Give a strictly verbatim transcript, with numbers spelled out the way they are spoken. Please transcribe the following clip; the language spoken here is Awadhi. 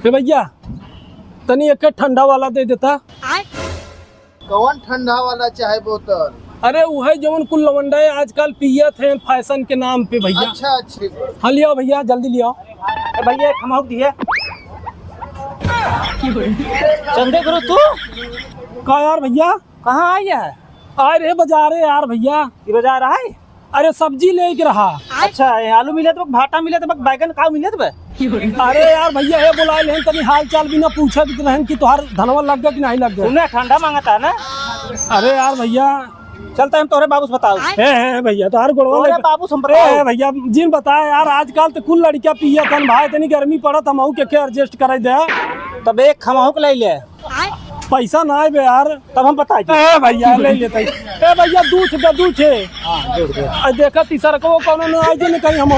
ए भइया, तनी एक ठंडा वाला दे देता। कौन ठंडा वाला चाहे बोतल? अरे उहै जवन कुल लवंडा आजकल पियत हैं फैशन के नाम पे भइया। अच्छा, अच्छा। हाँ लियाओ भइया, जल्दी लियाओ। ए भइया, एक खमहुक दिए। चंदे गुरु तू? का यार भइया? कहाँ आइ है? आइ रहे बजारे यार भइया। ई बजार आइ? अरे सब्जी लेके रहा। अच्छा, ए आलू मिलत बा, भाटा मिलत बा, बैगन का मिलत बा? अरे यार भइया, हे बोलाए लेहन, तनी हाल चाल भी ना पूछे भी रहन कि तोहार धनवा लग गया कि नहीं लग गया। सुने, ठंडा मांगता है ना? अरे यार भइया। चलता हम तोहरे बाबू से बताओ। हे, हे, भइया, तोहार गोड़वा तोहरे लग बाबू से हम ए, बताओ। हे भइया, जिन बताए यार, आजकल तो कुल लड़कियां पियत हन भाई, तनी गर्मी पड़त, हमहू के, के adjust कराई दे। तब एक खमहुक ले ले। पैसा ना आए बे यार। तब हम बताई दे। ए भइया, ले लेते। ए भइया, दूध दे, दूध है। हाँ, दूध दे। आ, देखा, तीसरको कौनो ना आए जे, न कहीं हम